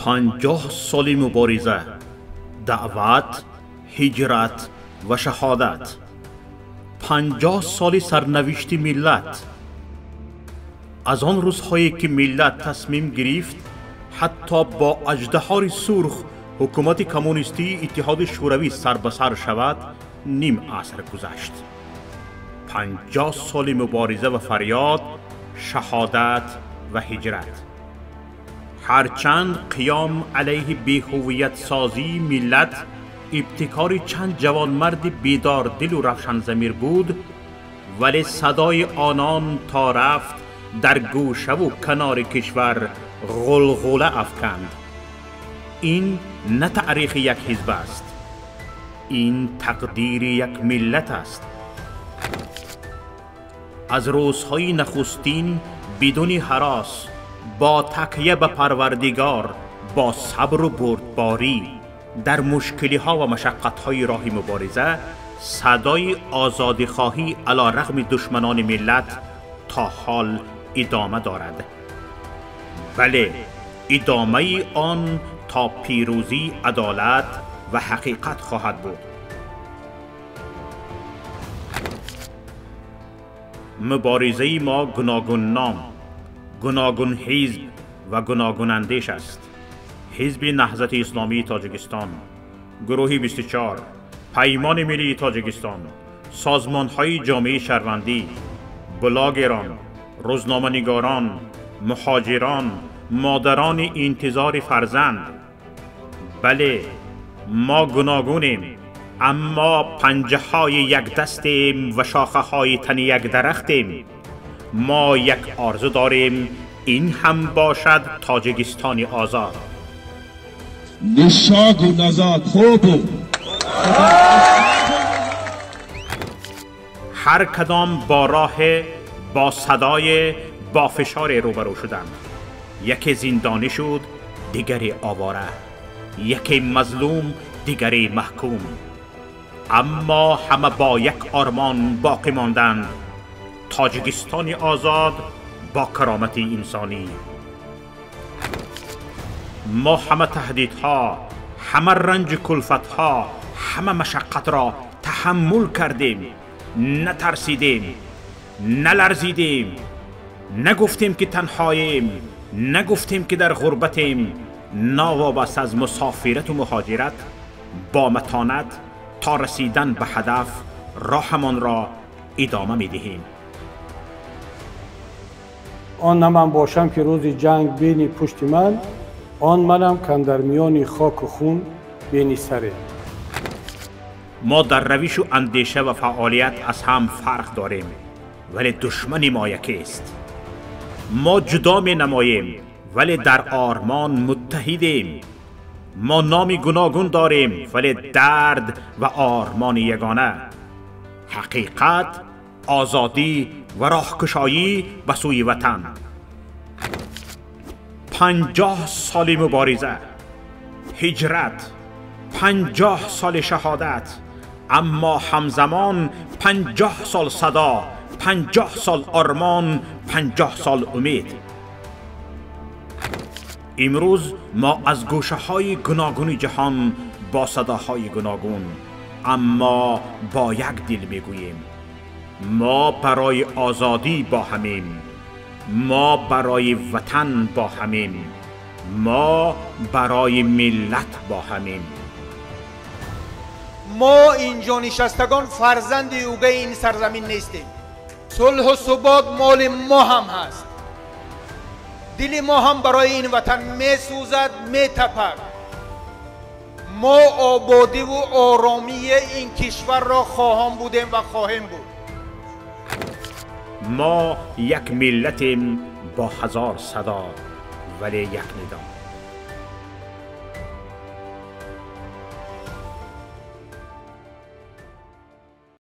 50 соли мубориза, даъват, ҳиҷрат ва шаҳодат. 50 соли сарнавишти миллат. Аз он рӯзҳое ки миллат тасмим гирифт, ҳатто бо аждаҳори сурх ҳукумати коммунистии Иттиҳоди Шӯравӣ сар ба сар шавад, ним аср гузашт. 50 соли мубориза ва фарёд, шаҳодат ва ҳиҷрат. Ҳарчанд қиём алайҳи беҳувиятсозии миллат ибтикори чанд ҷавонмарди бедордилу равшанзамир буд, вале садои онон то рафт дар гӯшаву канори кишвар ғулғула афканд. Ин на таърихи як ҳизб аст, ин тақдири як миллат аст. Аз рӯзҳои нахустин бидуни ҳарос, бо такя ба Парвардигор, бо сабру бурдборӣ дар мушкилиҳо ва машаққатҳои роҳи мубориза, садои озодихоҳӣ ало рағми душманони миллат то ҳол идома дорад. Бале, идомаи он то пирӯзии адолат ва ҳақиқат хоҳад буд. Муборизаи мо гуногун ном, гуногун ҳизб ва гуногун андеш аст. Ҳизби Наҳзати Исломии Тоҷикистон, гурӯҳи 24, Паймони Миллии Тоҷикистон, созмонҳои ҷомеаи шаҳрвандӣ, блогерон, рӯзноманигорон, муҳоҷирон, модарони интизори фарзанд. Бале, мо гуногунем, аммо панҷаҳои якдастем ва шохаҳои тани як дарахтем. Мо як орзу дорем, ин ҳам бошад Тоҷикистони озод. Ни шагу назад, хобу. Ҳар кадом бо роҳе, бо садое, бо фишоре рӯбарӯ шуданд. Яке зиндонӣ шуд, дигаре овора, яке мазлум, дигаре маҳкум. Аммо ҳама бо як ормон боқӣ монданд: Тоҷикистони озод бо каромати инсонӣ. Мо ҳама таҳдидҳо, ҳама ранҷу кулфатҳо, ҳама машаққатро таҳаммул кардем, натарсидем, наларзидем, нагуфтем ки танҳоем, нагуфтем ки дар ғурбатем. Новобаста аз мусофирату муҳоҷират, бо матонат то расидан ба ҳадаф роҳамонро идома медиҳем. Он на ман бошам ки рӯзи ҷанг бини пушти ман, он манам кан дар миёни хоку хун бини саре. Мо дар равишу андеша ва фаъолият аз ҳам фарқ дорем, вале душмани мо якест. Мо ҷудо менамоем, вале дар ормон муттаҳидем. Мо номи гуногун дорем, вале дард ва ормони ягона: ҳақиқат, озодӣ ва роҳкушоӣ ба сӯи ватан. 50 соли мубориза, ҳиҷрат, 50 соли шаҳодат, аммо ҳамзамон 50 сол садо, 50 сол ормон, 50 сол умед. Имрӯз мо аз гӯшаҳои гуногуни ҷаҳон бо садоҳои гуногун, аммо бо як дил мегӯем: мо барои озодӣ бо ҳамем, мо барои ватан бо ҳамем, мо барои миллат бо ҳамем. Мо инҷо нишастагон фарзанди угаи ин сарзамин нестем. Сулҳу субот моли мо ҳам ҳаст. Дили мо ҳам барои ин ватан месӯзад, метапад. Мо ободиву оромии ин кишварро хоҳон будем ва хоҳем буд. Мо як миллатем бо 1000 садо, вале як нидо.